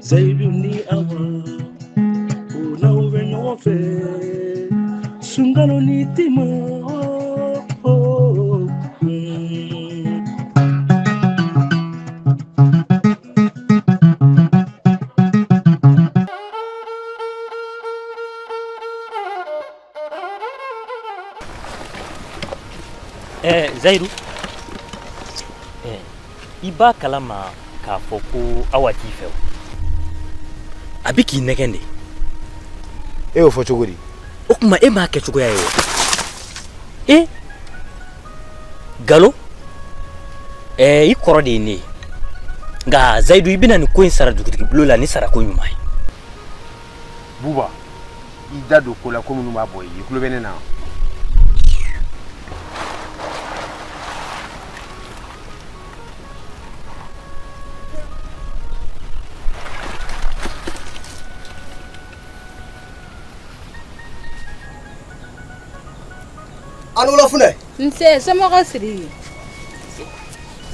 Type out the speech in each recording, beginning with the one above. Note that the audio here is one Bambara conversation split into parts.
Zayidu ni Awa ko n'aw bɛ ɲɔgɔn fɛ sunkalo ni tema. Zayidu, i b'a kalama k'a fɔ ko Awa t'i fɛ o. A bɛ k'i nɛgɛn de. E y'o fɔ cogo di? O tuma e m'a kɛ cogoya ye wa? E Galo, i kɔrɔ de ye ne ye. Nka Zayidu, i bɛna nin ko in sara dugutigi bulon la ni sarako ɲuman ye. Buba, i da don ko la ko minnu b'a bɔ i ye, i tulo bɛ ne na. Ani wula Funɛ. Nse, somɔgɔw Sidiki.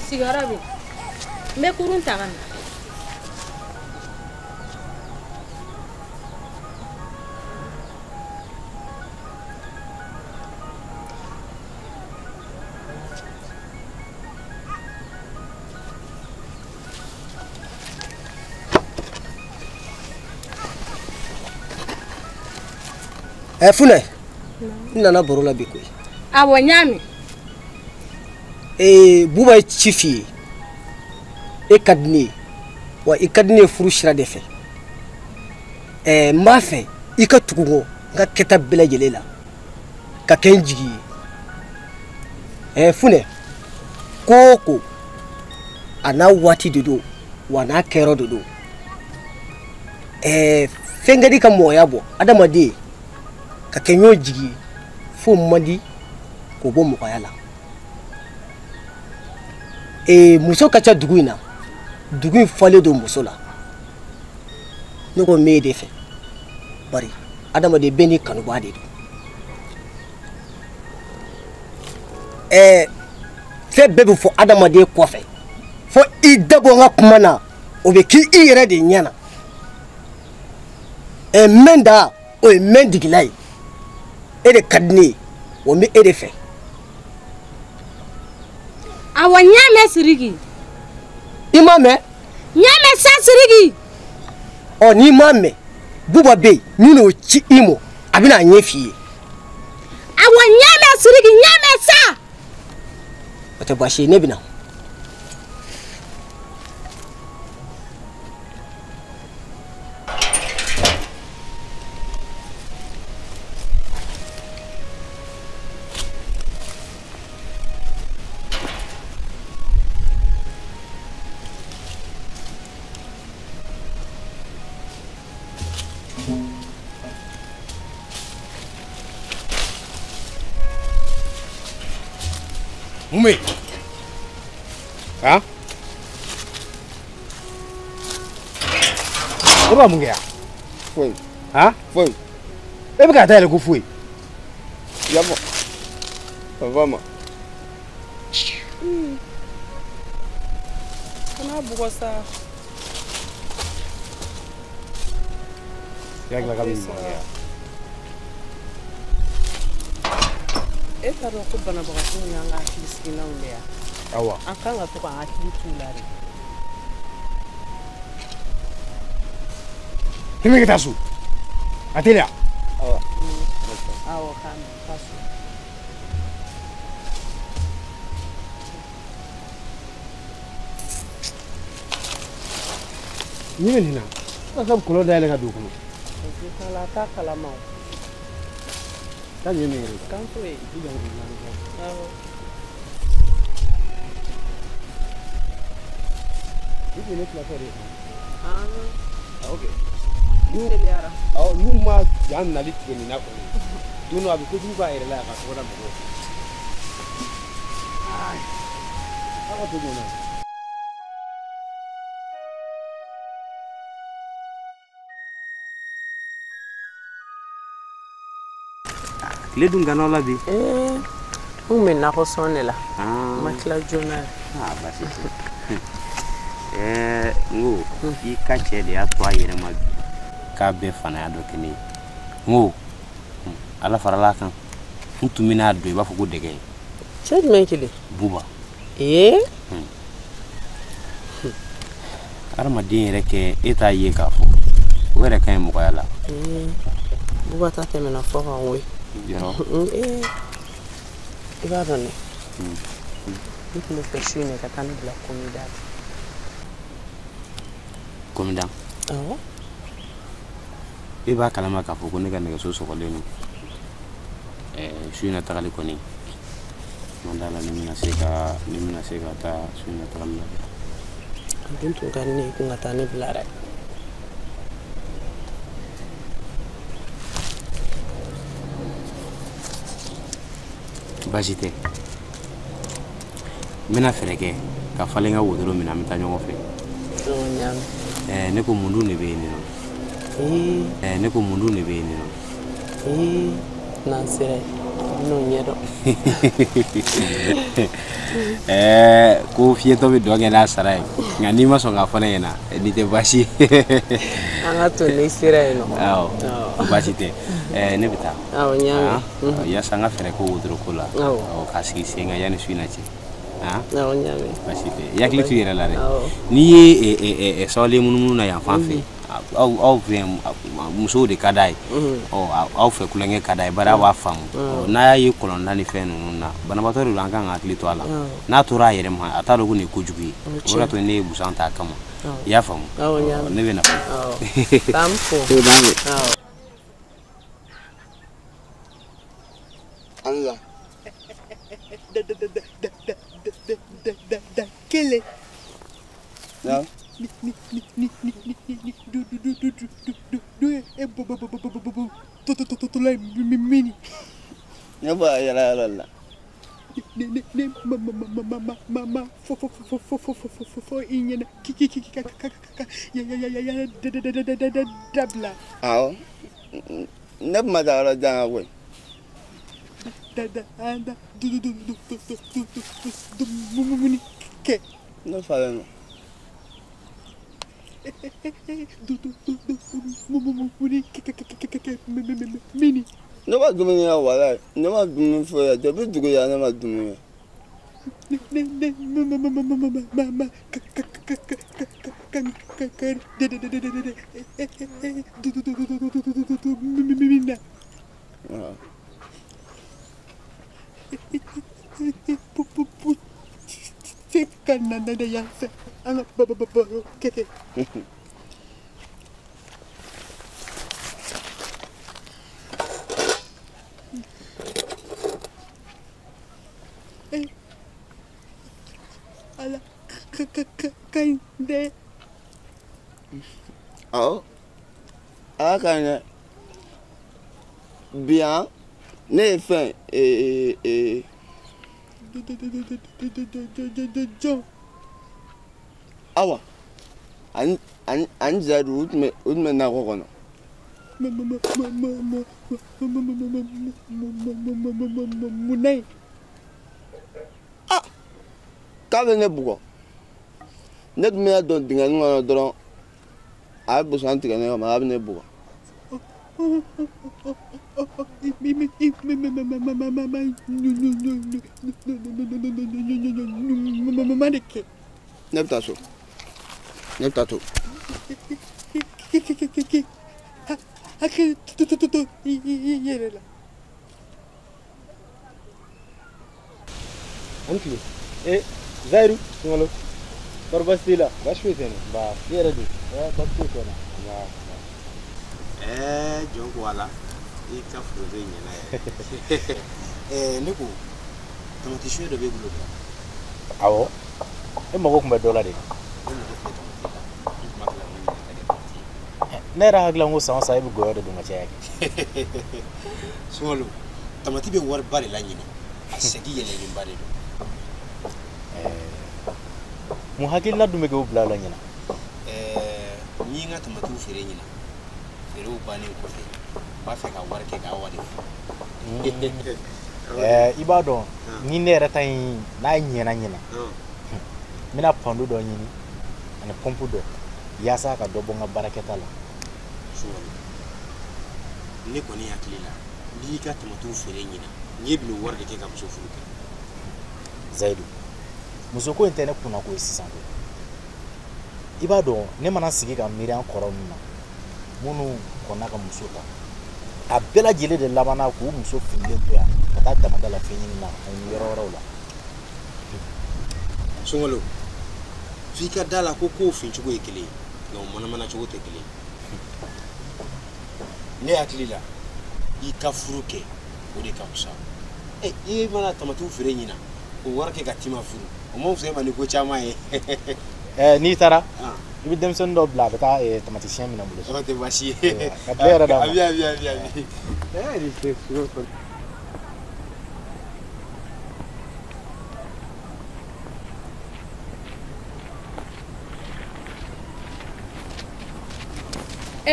Sigiyɔrɔ bɛ yen. N bɛ kurun ta ka na. Funɛ, n nana baro la bi koyi. Awɔ, n y'a mɛn. Buba ye ci f'i ye. E ka di ne ye, wa i ka di ne ye furu sira de fɛ. N b'a fɛ i ka tugu n kɔ n ka kɛta bɛɛ lajɛlen la ka kɛ n jigi ye. Funɛ, ko o ko a n'a waati de don, wa a n'a kɛyɔrɔ de don. Fɛn ka di ka mɔgɔya bɔ adamaden ka kɛ ɲɔgɔn jigi ye f'o man di k'o bɔ mɔgɔya la. Muso ka ca dugu in na, dugu in falen don muso la. Ne ko n b'e de fɛ, bari adamaden bɛɛ n'i kanubaa de don. Fɛn bɛɛ bɛ fɔ adamaden kɔfɛ, fo i dabɔ n ka kuma na, o bɛ k'i yɛrɛ de ɲɛ na. Mɛn da o ye mɛn digila ye. E de ka di ne ye, wa n bɛ e de fɛ. Awɔ, n y'a mɛn Sidiki. I m'a mɛn? N y'a mɛn sa Sidiki. Ɔ, n'i m'a mɛn, Buba bɛ yen min n'o ci i ma, a bɛna a ɲɛ f'i ye. Awɔ, n y'a mɛn Sidiki, n y'a mɛn sa. O tɛ baasi ye, ne bɛ na. Mun bɛ yen? Han? E b'a mun kɛ yan? Foyi. Han? Foyi. E bɛ k'a dayɛlɛ ko foyi. Yafa. Yafa ma. Kana bugɔ sa. I hakili la k'a bɛ ɲuman kɛ yan? E t'a dɔn ko banabagatɔw y'an ka hakilisiginanw de ye. Awa. An kan ka to k'an hakili t'u la de. K'i ka taa so. A teliya. Awa. Awɔ, k'an taa so. Ni bɛ nin na, e ka kɔlɔn dayɛlɛ ka don o kɔnɔ. O tɛ t'a la, a t'a kalama o. K'a ɲɛ min yɛrɛ. K'an to yen. Awɔ. I tun ye ne tilatɔ de ye. Ah. Ok. Teliyara. Awɔ, n'u ma jan nali tigɛ nin na kɔni, don dɔ a bɛ kojugu k'a yɛrɛ la yan ka tɔgɔ da mɔgɔw kan. Aw ka to ɲɔgɔn na. Tile dun ganaw la bi. N kun bɛ nakɔ sɔn de la. N ma tila joona yɛrɛ. Aa baasi tɛ. N ko i ka cɛ de y'a to a yɛrɛ ma bi k'a bɛ fanaya dɔ kɛ ne ye. N ko Ala farala a kan. N tun bɛna don i b'a fɔ ko dɛgɛ. Cɛ jumɛn kelen? Buba. Ee? Hadamaden yɛrɛ kɛ e t'a ye k'a fɔ o yɛrɛ ka ɲi mɔgɔya la. Buba ta tɛmɛna fɔ kan koyi. Yɔrɔ. I b'a dɔn dɛ. Ne tun bɛ fɛ su in na ka taa ne bila komida la. Komida? Awɔ. E b'a kalama k'a fɔ ko ne ka nɛgɛso sɔgɔlen don. Su in na tagali kɔni man d'a la ni bɛna se ka taa su in na tagali la. A dun tun ka di ne ye kun ka taa ne bila dɛ. Baasi tɛ. N bɛna fɛɛrɛ kɛ ka falen ka wotoro minɛ an bɛ taa ɲɔgɔn fɛ. Ne ko mun dun de bɛ yen nɔ? Ne ko mun dun de bɛ yen nɔ? N'an sera yen i bɛn'o ɲɛdɔn. Ko fiyetɔ bɛ dɔn kɛ n'a sara ye nka n'i ma sɔn k'a fɔ ne ɲɛna nin tɛ baasi ye. An ka to n'i sera yen nɔ. Awɔ baasi tɛ. Ne bɛ taa. Awɔ n y'a mɛn. Yaasa an ka fɛɛrɛ k'o wotoro ko la. Awɔ. K'a sigi sen kan yanni su in na cɛ. Awɔ n y'a mɛn. Baasi tɛ. I hakili t'u yɛrɛ la dɛ. N'i ye sabali munumunu na yan fan fɛ. Aw fɛ musow de ka d'a ye. Aw fɛ kulonkɛ ka d'a ye bari aw b'a faamu. N'a y'a ye kɔlɔnda ni fɛn ninnu na banabaatɔ de don an kan ka hakili to a la. N'a tora a yɛrɛ ma a t'a dɔn ko nin ye kojugu ye. O de y'a to ne ye busan t'a kama. I y'a faamu? Ne bɛ na. K'an fo. Ala. Da kelen. Naamu. Ni ni ni ni ni ni du du du du du du du e bo bo bo bo bo bo to to to to la mini. Ne bɔra yala yala la. Ne ne ne ma ma ma ma ma ma ma fo fo fo fo fo fo fo fo i ɲɛna ki ki ki ka ka ka ya ya ya ya da da da da da da dabila. Awɔ ne tun ma taa yɔrɔ jan kan koyi. Da da da du du du du du du du du mumuni kɛ. Ne falen don. Du du du du mumuni kɛ kɛ kɛ kɛ kɛ mini. Ne ma dumuni kɛ walayi ne ma dumuni foyi kɛ depuis dugu jɛra ne ma dumuni kɛ. Ne ne ne ma ma ma ma ma ma ma ka ka ka ka ka ka ka de de de de de de du du du du du du du du du mina. Pu pu pu se ka na na na yan fɛ an ka ba ba ba baro kɛ. Ala ka ka ka ka ɲi dɛ. Awɔ ala ka ɲi dɛ. Bi yan ne ye fɛn Jɔn. Awa ani ani ani Zayidu u tun bɛ nakɔ kɔnɔ. Ma ma ma ma ma ma ma ma ma ma ma mun na ye? Ah k'a bɛ ne bugɔ. Ne tun bɛna don dingɛnin kɔnɔ dɔrɔn a ye busan tigɛ ne kama a bɛ ne bugɔ. Ne bɛ taa so. Ne bɛ taa so. Hakili to to to i yɛrɛ la. An tile. Zayidu. Sunkalo. Kɔri baasi t'i la? Baasi foyi tɛ n na. Nba i yɛrɛ dun? Baasi foyi tɛ n na. Nba. Jɔn ko ala i ka foronto in ɲɛna yɛrɛ. Ne ko tamati suɲɛ dɔ b'e bolo dɛ? Awɔ. E mago tun bɛ dɔ la de. Ne mago tun bɛ tamati la. N tun b'a fɛ ka min ɲini ka kɛ tamati ye. Ne yɛrɛ hakili la ko san o san e bɛ gɔyɔ de dun ka caya kɛ. Sunkalo tamati bɛ wariba de la ɲinɛ. A sɛgi yɛlɛlenba de don. Mun hakilina dun bɛ k'o bila la ɲina? N ye n ka tamatiw feere ɲina. Feerew bannen kɔfɛ n b'a fɛ ka wari kɛ k'awa de furu. I b'a dɔn ni ne yɛrɛ ta in n'a ɲɛna ɲɛna n bɛna pando dɔ ɲini ani pɔnpu dɔ yaasa ka dɔ bɔ n ka baarakɛta la. Ne kɔni hakili la n'i y'i ka tamatiw feere ɲina n'i bɛn'o wari de kɛ ka muso furu kɛ. Zayidu, musoko in tɛ ne kunna ko ye sisan koyi. I b'a dɔn ne mana sigi ka miiri an kɔrɔ ninnu na minnu kɔnna ka muso ta a bɛɛ lajɛlen de labanna k'u muso fililen to yan ka taa damada la fɛn ɲini na ani yɔrɔ wɛrɛw la. Sunkalo, f'i ka da la ko kow fincogo ye kelen ye nka u manamana cogo tɛ kelen ye. Ne hakili la i ka furu kɛ o de ka fisa. I mana tamatiw feere ɲina o wari kɛ ka t'i ma furu o ma fisaya i ma ni ko caman ye. N'i taara i bɛ denmisɛnnin dɔ bila a bɛ taa tamati siyɛn minɛ n bolo. O tɛ baasi ye. Ka tile yɛrɛ d'a ma. A bi a bi a bi a bi.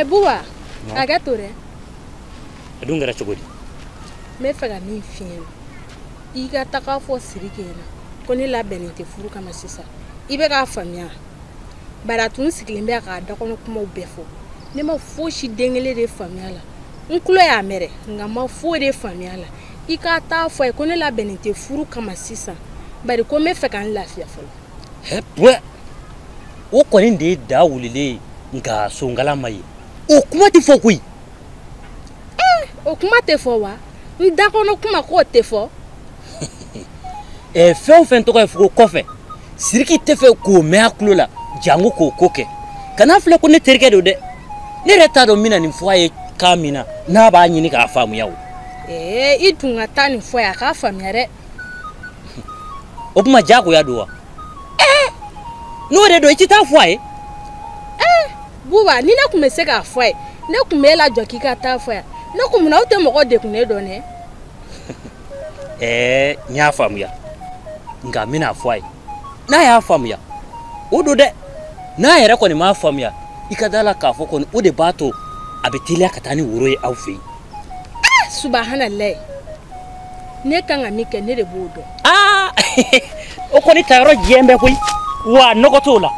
Buba, hakɛ to dɛ. A dun kɛra cogo di? N bɛ fɛ ka min f'i ɲɛna, i ka taga fɔ Sidiki ɲɛna ko ne labɛnnen tɛ furu kama sisan. I bɛ k'a faamuya. Bari a tun sigilen bɛ k'a dakɔnɔ kumaw bɛɛ fɔ. Ne ma fosi den kelen de faamuya la. N tulo y'a mɛn dɛ, nka n ma foyi de faamuya la. I ka taa fɔ a ye ko ne labɛnnen tɛ furu kama sisan. Bari ko n bɛ fɛ ka n lafiya fɔlɔ. Hɛ, o kɔni de ye da wulilen ye nka sonkala ma ye. O kuma tɛ fɔ koyi. O kuma tɛ fɔ wa? N dakɔnɔ kuma k'o tɛ fɔ. Fɛn o fɛn tɔgɔ ye fo kɔfɛ, Sidiki tɛ fɛ k'o mɛn a tulo la jango k'o ko kɛ. Kana filɛ ko ne terikɛ don dɛ. Ne yɛrɛ t'a dɔn n bɛna nin fɔ a ye kan min na n'a b'a ɲini k'a faamuya o. I dun ka taa nin fɔ a ye a k'a faamuya dɛ. O kuma diyagoya don wa? N'o de don i tɛ taa fɔ a ye. Buba, ni ne tun bɛ se k'a fɔ a ye, ne tun bɛ e lajɔ k'i ka taa fɔ yan. Ne ko munna aw tɛ mɔgɔ degunnen dɔn dɛ? N y'a faamuya nka n bɛna fɔ a ye n'a y'a faamuya o don dɛ. N'a yɛrɛ kɔni m'a faamuya i ka da la k'a fɔ kɔni o de b'a to a bɛ teliya ka taa ni woro ye aw fɛ yen. Subahanallahi, ne kan ka min kɛ ne de b'o dɔn. O kɔni tayɔrɔ jɛn bɛ koyi wa nɔgɔ t'o la.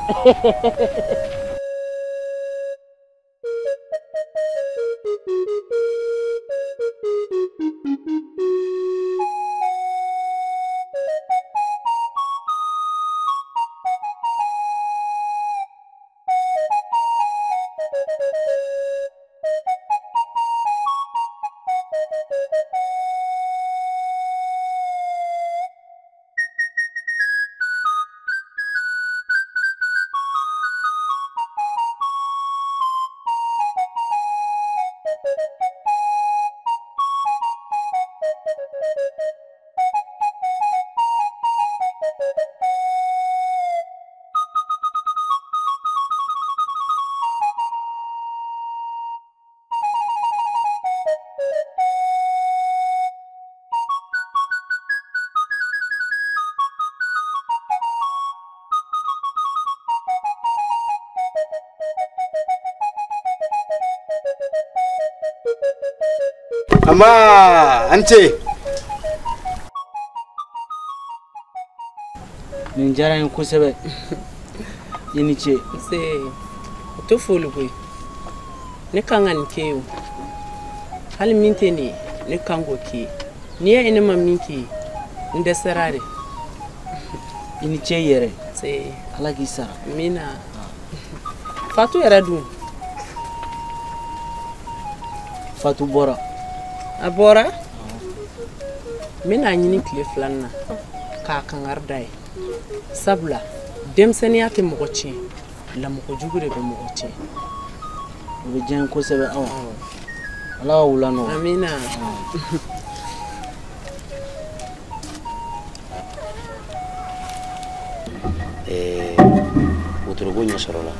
Amma an ce nin diyara n ye kosɛbɛ. I ni ce. Nse, o tɛ foli koyi. Ne kan ka nin k'e ye o. Hali min tɛ nin ye, ne kan k'o k'i ye. N'i y'a ye ne ma min k'i ye, n dɛsɛra de. I ni ce yɛrɛ. Nse. Ala k'i sara. Amina. Fatu yɛrɛ dun? Fatu bɔra. A bɔra? N bɛna ɲini tile filanan na k'a kangari da ye. Sabula denmisɛnninya tɛ mɔgɔ tiɲɛ, lamɔkojugu de bɛ mɔgɔ tiɲɛ. O bɛ diya n ye kosɛbɛ awa. Ala ka wula nɔgɔya. Amina. Wotoro ɲɛ sɔrɔla.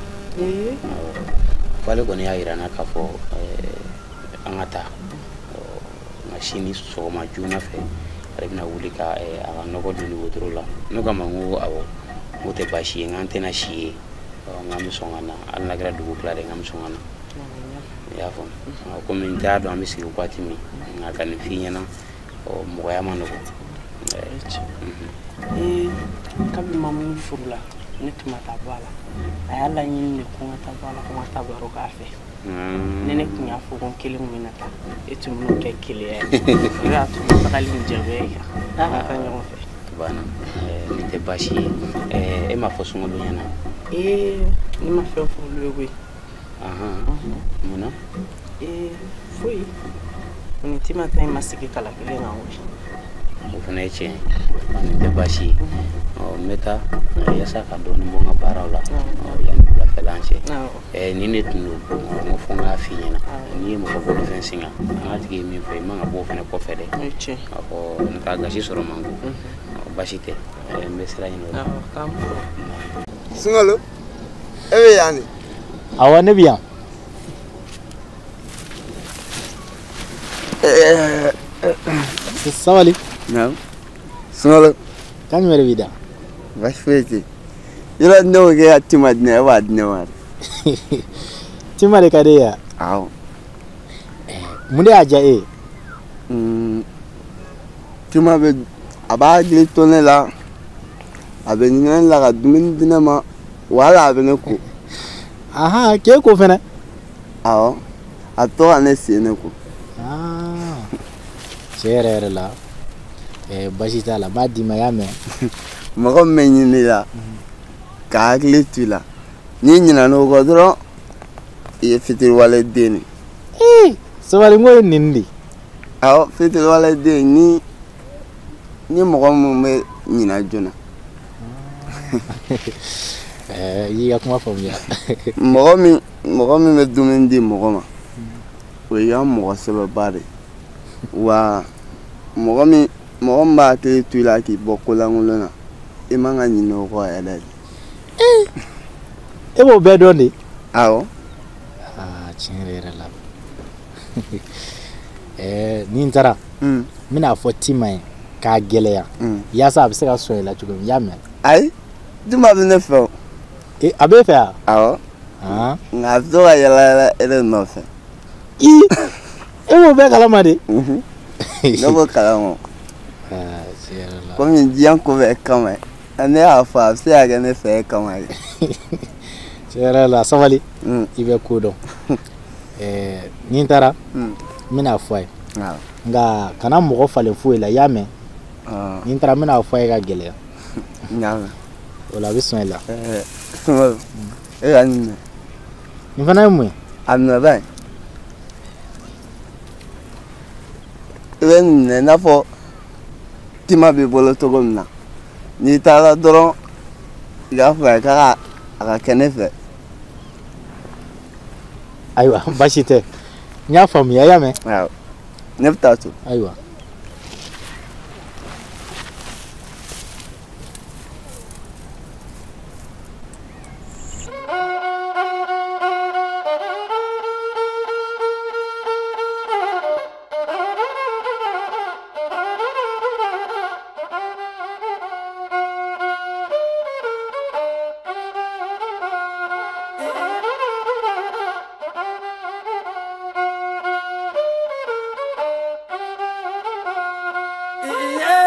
F'ale kɔni y'a yira n na k'a fɔ an ka taa. Nka sini sɔgɔma joona fɛ ale bɛna wuli ka a ka nɔgɔ don wotoro la. Ne k'a ma n ko awɔ, n ko tɛ baasi ye, n k'an tɛna si ye, n k'an bɛ sɔn ka na hali n'a kɛra dugu tila de, n k'an bɛ sɔn ka na. I y'a faamu komi n t'a dɔn an bɛ sigi waati min nka ka nin f'i ɲɛna mɔgɔya ma nɔgɔn. Kabi Mamu furula ne tun ma taa bɔ a la, a y'a laɲini de ko n ka taa bɔ a la, ko n ka taa baro k'a fɛ. Ni ne tun y'a fɔ ko n kelen tun bɛna taa, e tun bɛn'o kɛ keleya ye. O de y'a to n tagali in jagoya i kan, an ka taa ɲɔgɔn fɛ. Banna, nin tɛ baasi ye. E m'a fɔ Sunkalo ɲɛna? Ne ma fɛn fɔ olu ye koyi. Mun na? Foyi. O ni Tima ta in ma sigi kala kelen kan koyi. O fana ye tiɲɛ ye, nin tɛ baasi ye. N bɛ taa yaasa ka dɔɔnin bɔ n ka baaraw la yanni wulafɛla cɛ. Nin de tun don, n ko fo n k'a f'i ɲɛna. N'i ye mɔgɔ bolofɛn singa, n'a tigi ye min fɔ i man ka bɔ o fana kɔfɛ dɛ. N ka gasi sɔrɔ man go. Baasi tɛ, n bɛ sira ɲini o la. Sunkalo, e bɛ yan de? Awɔ, ne bɛ yan. Sabali. Naamu. Sunkalo. Kan jumɛn de b'i da? Baasi foyi tɛ yen. Yɔrɔ ne ko k'e ka Tima di ne ma, e b'a di ne ma de. Tima de ka di e ye wa? Awɔ. Mun de y'a diya e ye? Tima bɛ a b'a hakili to ne la, a bɛ ɲinɛ ne la ka dumuni di ne ma, wa hali a bɛ ne ko. Ahan, k'e ko fɛnɛ? Awɔ, a bɛ to ka ne sen ne ko. Tiɲɛ yɛrɛ yɛrɛ la, baasi t'a la, n b'a d'i ma, i y'a mɛn. Mɔgɔ min bɛ ɲini i la, ka hakili to i la, n'i ɲinɛna o kɔ dɔrɔn, i ye fitiriwale den de ye. Sabali, n ko ye nin de. Awɔ, fitiriwale den ni mɔgɔ min bɛ ɲinɛ joona. I y'i ka kuma faamuya. Mɔgɔ min bɛ dumuni di mɔgɔ ma, o y'i ka mɔgɔ sɛbɛba de ye. Wa mɔgɔ min b'a hakili to i la k'i bɔ kolankolon na, i man ka ɲinɛ o kɔ yɛrɛ de. E b'o bɛɛ dɔn de? Awɔ. Tiɲɛ yɛrɛ yɛrɛ la. Ni n taara, n bɛna fɔ Tima ye k'a gɛlɛya, yaasa a bɛ se ka sɔn i la cogo min, i y'a mɛn? Ayi, Tima bɛ ne fɛ o. A b'e fɛ wa? Awɔ. Nka a bɛ to ka yala yala e de nɔfɛ. E b'o bɛɛ kalama de? Ne b'o kalama. Komi diɲɛ ko bɛɛ kama ye, ne y'a fɔ a bɛ se ka kɛ ne fɛ e kama ye. Tiɲɛ yɛrɛ la, sabali, i bɛ ko dɔn. Ni n taara, n bɛna fɔ a ye. Nka kana mɔgɔ falen foyi la, i y'a mɛn? Ni n taara, n bɛna fɔ a ye ka gɛlɛya. N y'a mɛn. O la a bɛ sɔn i la. Sunkalo, e ka nin minɛ. Nin fana ye mun ye? A minɛ ba ye. I bɛ nin minɛ i n'a fɔ Tima b'i bolo cogo min na. N'i taara dɔrɔn, i k'a fɔ a ye k'a ka kɛ ne fɛ. Ayiwa, baasi tɛ. N y'a faamuya, i y'a mɛn? Awɔ. Ne bɛ taa so. Ayiwa. Yeah.